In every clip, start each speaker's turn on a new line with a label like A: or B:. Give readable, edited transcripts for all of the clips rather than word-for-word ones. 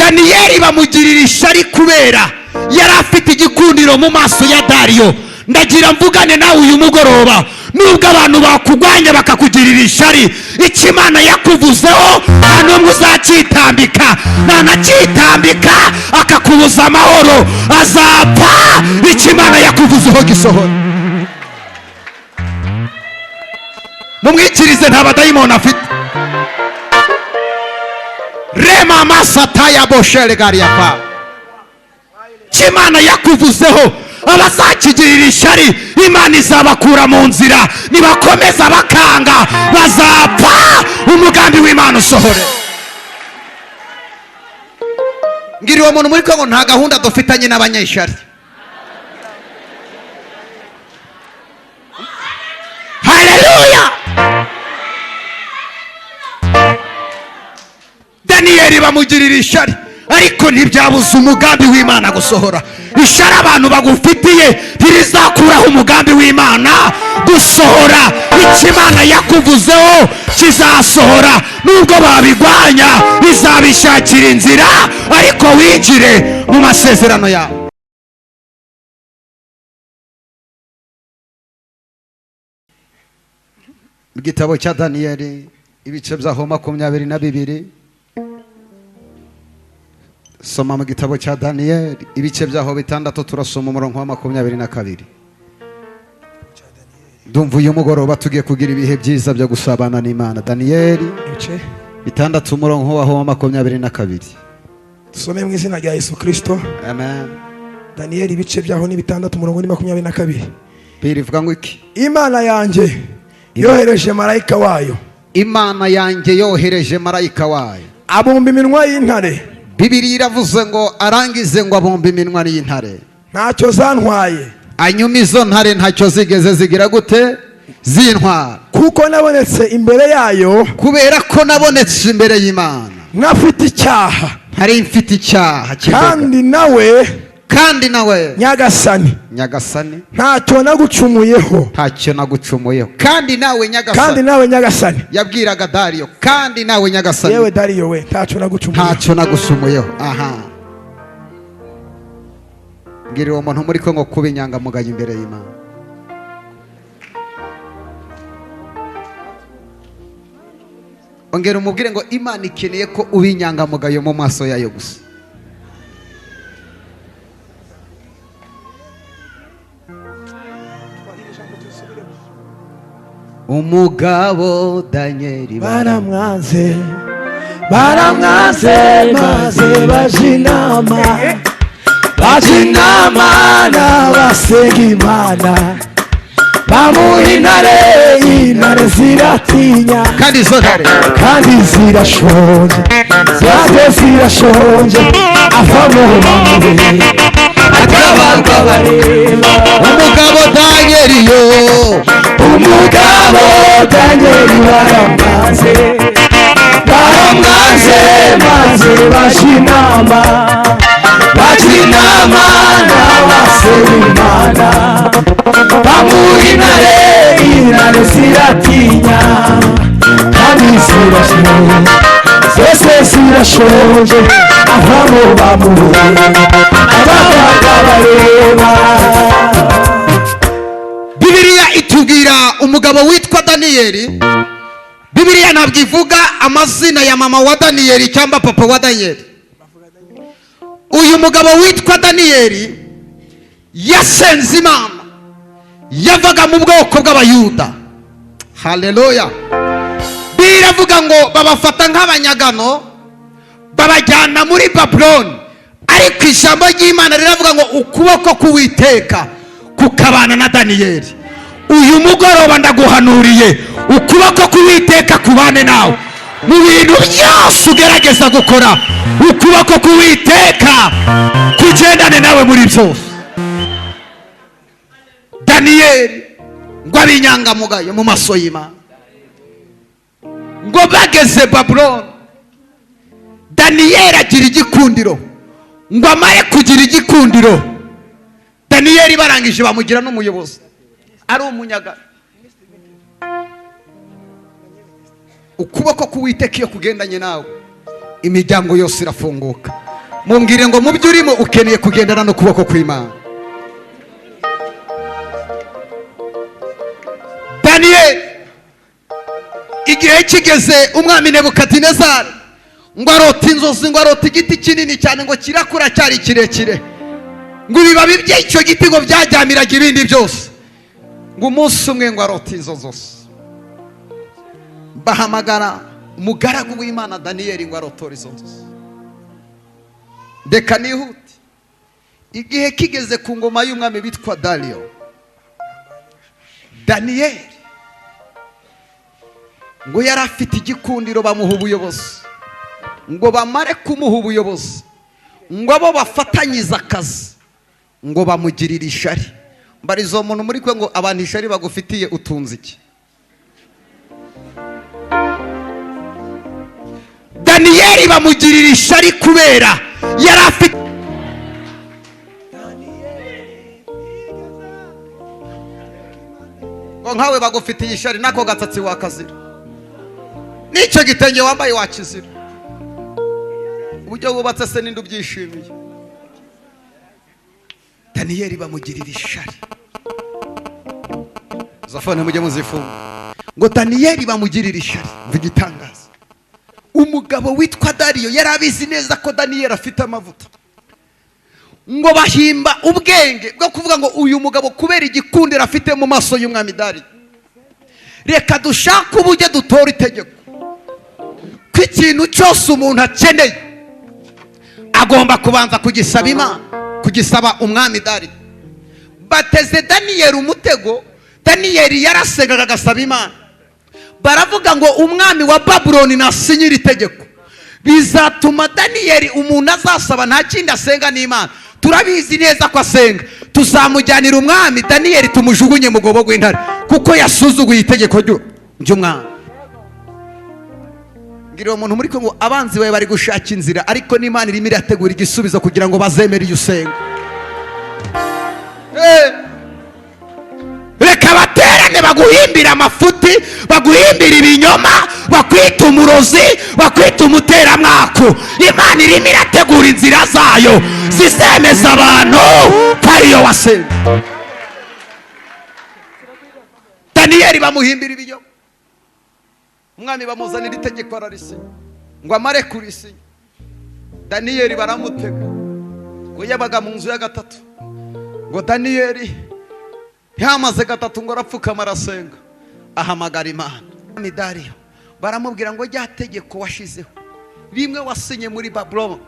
A: Daniyeli bamugirira ishyari kubera yari afite igikundiro mu maso ya Dariyo. Ndagira mvugane nawe uyu mugoroba, nubwo abantu bakugwanya bakakugirira ishyari, icyo Imana yakuvuzeho nta n'umwe uzacyitambika. Nanacyitambika akakubuza amahoro, azapfa. Icyo Imana yakuvuzeho gisohora. Mumwikirize, nta badayimoni afite. Rema masataya boshere gariyapa. Icyo Imana yakuvuzeho abazakigirira ishyari Imana izabakura mu nzira, nibakomeza bakanga bazapfa, umugambi w'Imana usohore. Ngira uwo muntu muri Kongo, nta gahunda dufitanye n'abanyeshyari. Haleluya! Daniyeli bamugirira ishyari, ariko ntibyabuza umugambi w'Imana gusohora. Ishyari abantu bagufitiye ntirizakuraho umugambi w'Imana gusohora. Icyo Imana yakuvuzeho kizasohora, nubwo babigwanya izabishakira inzira, ariko winjire mu masezerano yawe. Mu gitabo cya Daniyeli ibice byaho 22, soma mu gitabo cya Daniyeli ibice byaho 6, turasoma umurongo wa 22. Ndumva uyu mugoroba tugiye kugira ibihe byiza byo gusabana n'Imana. Daniyeli
B: ibice
A: 6 umurongo waho wa 22.
B: Dusome mu izina rya Yesu Kristo.
A: Amen.
B: Daniyeli ibice byaho ni 6 umurongo ni 22.
A: Birivuga ngo iki?
B: Imana yanjye yohereje marayika wayo.
A: Imana yanjye yohereje marayika wayo,
B: abumba iminwa y'intare.
A: Bibiliya iravuze ngo arangize ngo abumba iminwa y'intare,
B: ntacyo zantwaye.
A: Anyuma izo ntare ntacyo zigeze zigira gute? Zintwara.
B: Kuko nabonetse imbere yayo,
A: kubera ko nabonetse imbere y'Imana
B: ntafite icyaha,
A: ntari mfite icyaha.
B: Kandi nawe,
A: kandi nawe
B: Nyagasani,
A: Nyagasani,
B: ntacyo nagucumuyeho,
A: ntacyo nagucumuyeho. Kandi nawe Nyagasani,
B: kandi nawe Nyagasani,
A: yabwiraga Dariyo, kandi nawe Nyagasani,
B: yewe Dariyo we, ntacyo nagucumuyeho,
A: ntacyo nagucumuyeho. Aha mbwira uwo muntu muri Kongo kuba inyangamugayo imbere y'Imana. Ongera umubwire ngo Imana ikeneye ko uba inyangamugayo mu maso yayo gusa. Umugabo Danieli
B: baramwanze, baramwanze, maze baje inama, baje inama n'abasenga Imana, bamuha intare, intare ziratinya,
A: kandi izo ntare
B: kandi zirashonje, zose zirashonje, avamo bamubere atabarwa bareba.
A: Umugabo Danieli yo,
B: umugabo Danieli baramwanze, baramwanze, maze baje inama, baje inama n'abasenga Imana, bamuha intare, intare ziratinya, kandi zirashonje, zose zirashonje, avamo bamuhe ababaga bareba.
A: Bibiliya itubwira umugabo witwa Daniyeli. Bibiliya ntabwo ivuga amazina ya mama wa Daniyeli cyangwa papa wa Daniyeli. Uyu mugabo witwa Daniyeli yasenze Imana, yavaga mu bwoko bw'Abayuda. Haleluya! Biravuga ngo babafata nk'abanyagano babajyana muri Babuloni, ariko ijambo ry'Imana riravuga ngo ukuboko k'Uwiteka kukabana na Daniyeli. Uyu mugoroba ndaguhanuriye, ukuboko k'Uwiteka kubane nawe mu bintu byose ugerageza gukora. Ukuboko k'Uwiteka kugendane nawe muri byose. Daniyeli ngo abe inyangamugayo mu maso y'Imana. Ngo bageze Babuloni, Daniyeli agira igikundiro. Ngo amare kugira igikundiro, Daniyeli barangije bamugira n'umuyobozi, ari umunyaga. Ukuboko k'Uwiteka iyo kugendanye nawe, imiryango yose irafunguka. Mumbwire ngo mu byo urimo ukeneye kugendana n'ukuboko kw'Imana. Daniyeli igihe kigeze, umwami Nebukadinezari ngo arota inzozi, ngo arota igiti kinini cyane, ngo kirakura cyari kirekire, ngo ibibabi by'icyo giti ngo byajyamiraga ibindi byose. Ngo umunsi umwe ngo arota izo nzozi, bahamagara umugaragu w'Imana Daniyeli ngo arotore izo nzozi. Reka nihute. Igihe kigeze ku ngoma y'umwami witwa Dariyo, Daniyeli ngo yari afite igikundiro, bamuha ubuyobozi. Ngo bamare kumuha ubuyobozi, ngo abo bafatanyiza akazi ngo bamugirire ishari. Mbariza uwo muntu muri kwe ngo abantu ishari bagufitiye utunze iki? Daniyeli bamugirira ishari kubera yari afite ngo nkawe bagufitiye ishari, nako gatsatsi wakazira, n'icyo gitenge wambaye wakizira, uburyo wubatse se ninde ubyishimiye? Daniyeli bamugirira ishari. Izo fone mujye muzifunga. Ngo Daniyeli bamugirira ishari. Mva igitangaza, umugabo witwa Dariyo yari abizi neza ko Daniyeli afite amavuta. Ngo bahimba ubwenge bwo kuvuga ngo uyu mugabo kubera igikundiro afite mu maso y'umwami Dariyo, reka dushake uburyo dutora itegeko ko ikintu cyose umuntu akeneye agomba kubanza kugisaba Imana, kugisaba umwami Dariyo. Bateze Daniyeli umutego. Daniyeli yarasengaga agasaba Imana. Baravuga ngo umwami wa Babuloni nasinyira itegeko, bizatuma Daniyeli umuntu azasaba nta kindi asenga n'Imana, turabizi neza ko asenga, tuzamujyanira umwami Daniyeli tumujugunye mu rwobo rw'intare kuko yasuzuguye itegeko ry'umwami. Ngira uwo muntu muri kumwe ngo abanzi bawe bari gushaka inzira, ariko n'Imana irimo irategura igisubizo kugira ngo bazemere iyo usenga. Reka baterane baguhimbire amafuti, baguhimbire ibinyoma, bakwita umurozi, bakwita umuteramwaku. Imana irimo irategura inzira zayo zizemeza abantu ko ariyo wasenga. Daniyeli bamuhimbira ibinyoma, umwami bamuzanira itegeko ararisinya, ngo amare kurisinya Daniyeli baramutega. Ngo yabaga mu nzu ya gatatu. Ngo Daniyeli ntiyamaze gatatu ngo arapfukama arasenga, ahamagara Imana. Umwami Dariyo baramubwira ngo rya tegeko washizeho rimwe wasinye muri Babuloni,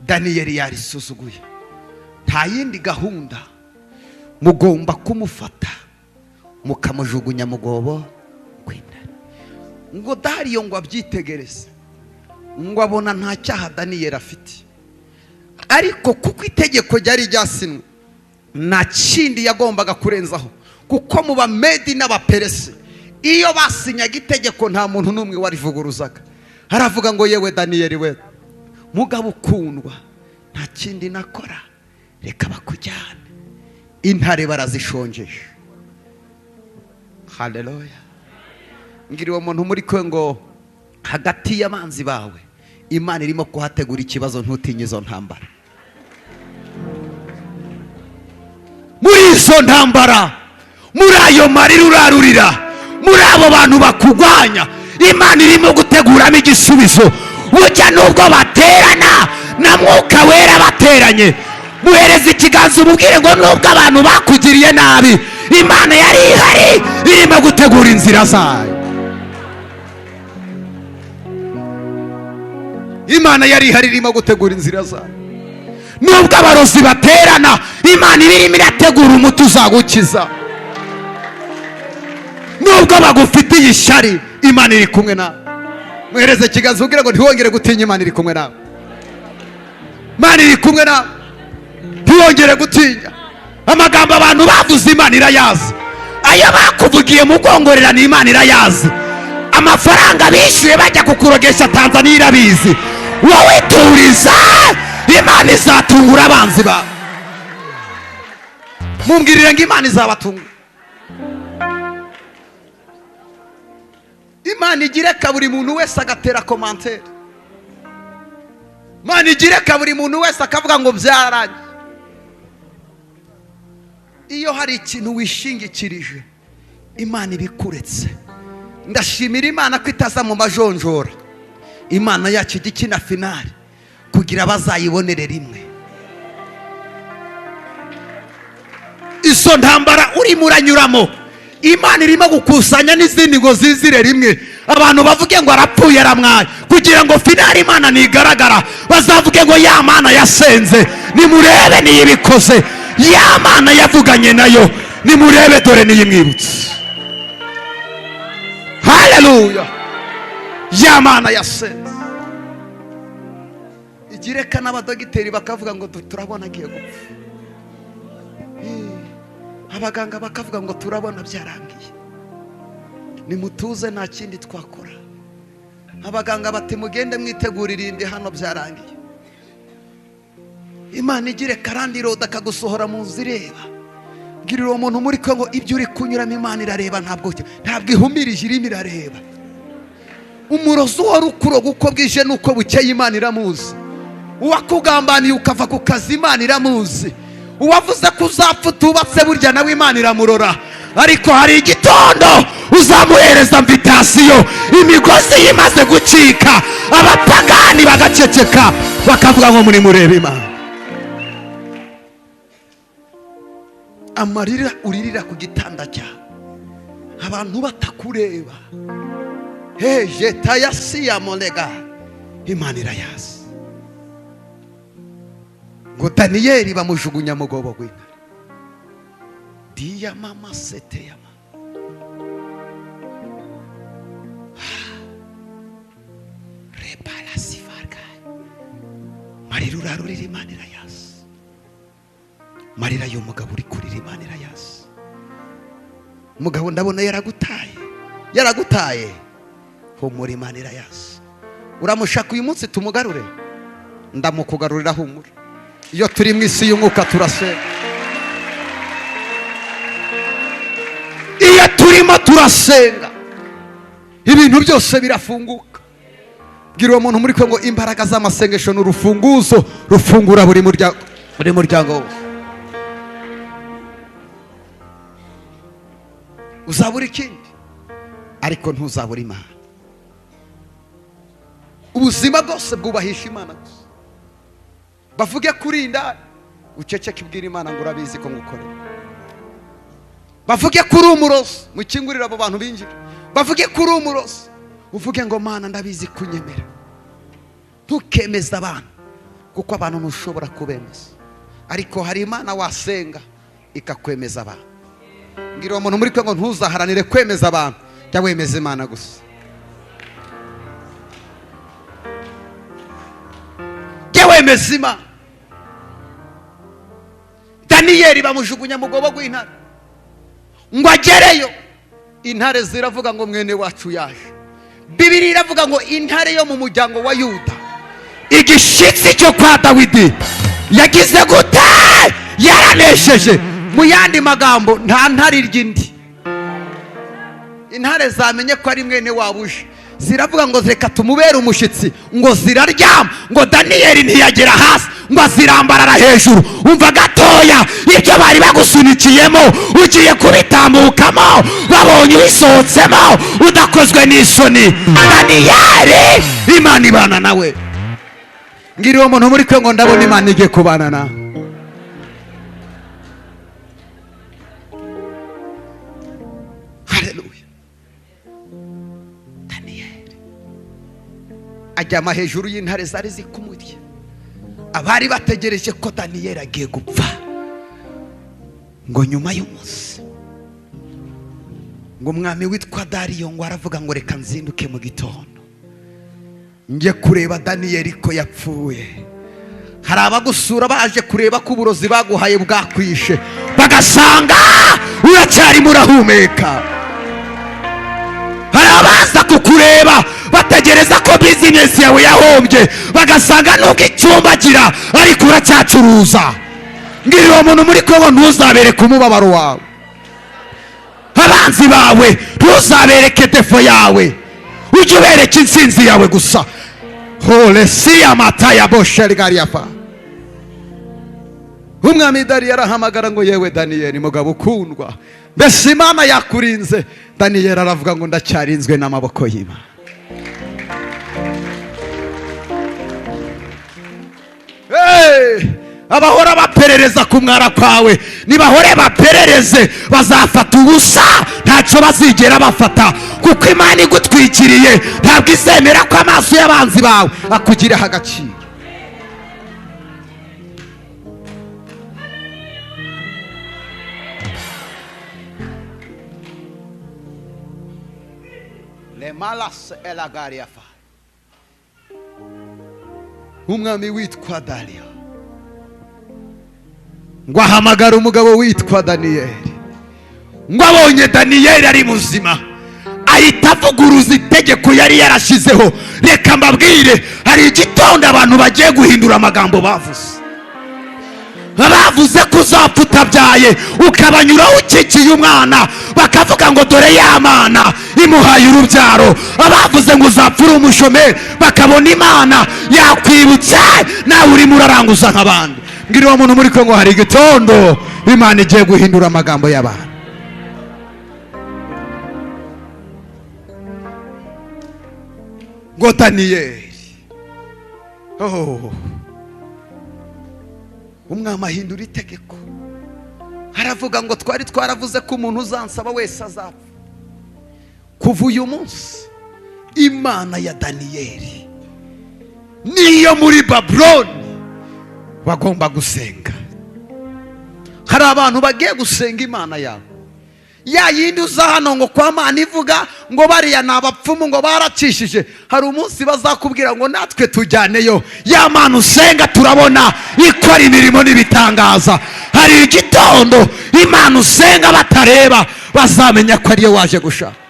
A: Daniyeli yarisuzuguye, nta yindi gahunda, mugomba kumufata mukamujugunya mu rwobo rw'intare. Ngo Dariyo ngo abyitegereze, ngo abona nta cyaha Daniyeli afite, ariko kuko itegeko ryari ryasinwe nta kindi yagombaga kurenzaho, kuko mu Bamedi n'Abaperesi iyo basinyaga itegeko nta muntu n'umwe warivuguruzaga. Aravuga ngo yewe Daniyeli we mugabo ukundwa, nta kindi nakora, reka bakujyane. Intare barazishonjeje. Haleluya. Ngira uwo muntu muri kwe ngo hagati y'abanzi bawe Imana irimo kuhategura ikibazo, ntutinye izo ntambara. Muri izo ntambara, muri ayo marira urarurira, muri abo bantu bakugwanya, Imana irimo guteguramo igisubizo. Burya nubwo baterana na Mwuka Wera bateranye, muhereza ikiganza umubwire ngo nubwo abantu bakugiriye nabi, Imana yari ihari irimo gutegura inzira zayo. Imana yari ihari irimo gutegura inzira zayo. Nubwo abarozi baterana, Imana iba irimo irategura umuti uzagukiza. Nubwo bagufitiye ishyari, Imana iri kumwe nawe. Muhereze ikiganza ubwire ngo ntiwongere gutinya, Imana iri kumwe nawe. Imana iri kumwe nawe, ntiwongere gutinya. Amagambo abantu bavuze Imana irayazi, ayo bakuvugiye mu bwongorerano Imana irayazi, amafaranga bishyuye bajya kukurogesha Tanzania irabizi. Wowe turiza, Imana izatungura abanzi bawe. Mumbwirire ngo Imana izabatungura. Imana igireka buri muntu wese agatera komantere. Imana igireka buri muntu wese akavuga ngo byarangiye. Iyo hari ikintu wishingikirije, Imana ibikuretse. Ndashimira Imana ko itaza mu majonjora. Imana yacu ijya ikina finale kugira bazayibonere rimwe. Izo ntambara urimo uranyuramo, Imana irimo gukusanya n'izindi ngo zizire rimwe, abantu bavuge ngo arapfuye, aramwaye, kugira ngo finale Imana nigaragara bazavuge ngo ya Mana yasenze nimurebe niyo ibikoze, ya Mana yavuganye nayo nimurebe dore niyo imwibutse. Haleluya! Ya Mana yasenze igireka n'abadogiteri bakavuga ngo turabona agiye gupfa, abaganga bakavuga ngo turabona byarangiye, nimutuze nta kindi twakora. Abaganga bati mugende mwitegura irindi, hano byarangiye. Imana igire karandi roda akagusohora mu nzu ireba. Bwira uwo muntu muri ko ngo ibyo uri kunyuramo Imana irareba, ntabwo ihumirije, irimo irareba. Umurozi uhora ukuroga uko bwije n'uko bukeye Imana iramuzi. Uwakugambaniye ukava ku kazi Imana iramuzi. Uwavuze ko uzapfa utubatse burya nawe Imana iramurora. Ariko hari igitondo uzamuhereza invitasiyo, imigozi yimaze gucika, abapagani bagaceceka bakavuga ngo muri murebe Imana. Amarira uririra ku gitanda cyawe abantu batakureba, heje tayasiya molega, Imana irayazi. Ngo Daniyeli bamujugunya mu rwobo rw'intare. Diya mama sete ya mama rebala sifarga. Marira urarurira Imana irayazi. Marira y'umugabo uri kurira Imana irayazi. Umugabo ndabona yaragutaye, yaragutaye, humura Imana irayazi. Uramushaka uyu munsi tumugarure, ndamukugarurira, humura. Iyo turi mu isi y'umwuka turasenga. Iyo turimo turasenga ibintu byose birafunguka. Bwira uwo muntu muri ko ngo imbaraga z'amasengesho ni urufunguzo rufungura buri muryango wose. Uzabura ikindi ariko ntuzabura Imana. Ubuzima bwose bwubahisha Imana gusa. Bavuge kurinda, uceceke ibwira Imana ngo urabizi ko ngukorera. Bavuge kuri umurozi, mukingurira abo bantu binjira. Bavuge kuri umurozi, uvuge ngo Mana ndabizi kunyemera. Ntukemeza abantu kuko abantu ntushobora kubemeza, ariko hari Imana wasenga ikakwemeza abantu. Ngira uwo muntu muri kwe ngo ntuzaharanire kwemeza abantu, jya wemeza Imana gusa. Jya wemeza Imana. Daniyeli bamujugunya mu rwobo rw'intare ngo agereyo, intare ziravuga ngo mwene wacu yaje. Bibiliya iravuga ngo intare yo mu muryango wa Yuda, igishitsi cyo kwa Dawidi, yagize gute? Yaranesheje. Mu yandi magambo nta ntare irya indi. Intare zamenye ko ari mwene wabuje, ziravuga ngo reka tumubere umushitsi, ngo ziraryama, ngo Daniyeli ntiyagera hasi, ngo azirambarara hejuru. Umva gatoya ibyo bari bagusunikiyemo ugiye kubitambukamo, babonye ubisohotsemo udakozwe n'isoni. Daniyeli Imana ibana nawe. Ngira uwo muntu muri kwe ngo ndabona Imana igiye kubana nawe. Haleluya. Daniyeli ajyama hejuru y'intare zari zikumurya. Abari bategereje ko Daniyeli agiye gupfa, ngo nyuma y'umunsi ngo umwami witwa Dariyo ngo aravuga ngo reka nzinduke mu gitondo njye kureba Daniyeli ko yapfuye. Hari abagusura baje kureba ko uburozi baguhaye bwakwishe, bagasanga uracyarimo urahumeka. Hari abaza kukureba bategereza ko bizinesi yawe yahombye, bagasanga nubwo icyumbagira ariko uracyacuruza. Ngira uwo muntu muri ko ntuzabereke umubabaro wawe, abanzi bawe ntuzabereke defo yawe, ujye ubereka intsinzi yawe gusa. Holesiya mataya bosherigariyafa. Umwami Dariyo arahamagara ngo: "Yewe Daniyeli, mugabo ukundwa, mbese Imana yakurinze?" Daniyeli aravuga ngo: "Ndacyarinzwe n'amaboko y'Imana." Hey! Abahora baperereza ku mwara kwawe, nibahore baperereze, bazafata ubusa, ntacyo bazigera bafata, kuko Imana igutwikiriye ntabwo izemera ko amaso y'abanzi bawe akugiraho agaciro. Lemalas elagariafa. Umwami witwa Dariyo ngo ahamagara umugabo witwa Daniyeli. Ngo abonye Daniyeli ari muzima, ahita avuguruza itegeko yari yarashyizeho. Reka mbabwire, hari igitondo abantu bagiye guhindura amagambo bavuze. Bavuze ko uzapfa utabyaye, ukabanyuraho ukikiye umwana, bakavuga ngo: "Dore ya Mana imuhaye urubyaro." Abavuze ngo uzapfa uri umushomeri, bakabona Imana yakwibutse, nawe urimo uraranguza nk'abandi. Mbwira uwo muntu muri Kongo, hari igitondo Imana igiye guhindura amagambo y'abantu. Ngo Daniyeli, oh. Umwami ahindura itegeko, aravuga ngo: "Twari twaravuze ko umuntu uzansaba wese azapfa. Kuva uyu munsi, Imana ya Daniyeli niyo muri Babuloni bagomba gusenga." Hari abantu bagiye gusenga Imana yawe, ya yindi uza hano ngo kwa Mana ivuga ngo bariya ni abapfumu, ngo baracishije. Hari umunsi bazakubwira ngo: "Natwe tujyaneyo ya Mana usenga, turabona ikora imirimo n'ibitangaza." Hari igitondo Imana usenga batareba bazamenya ko ariyo waje gushaka.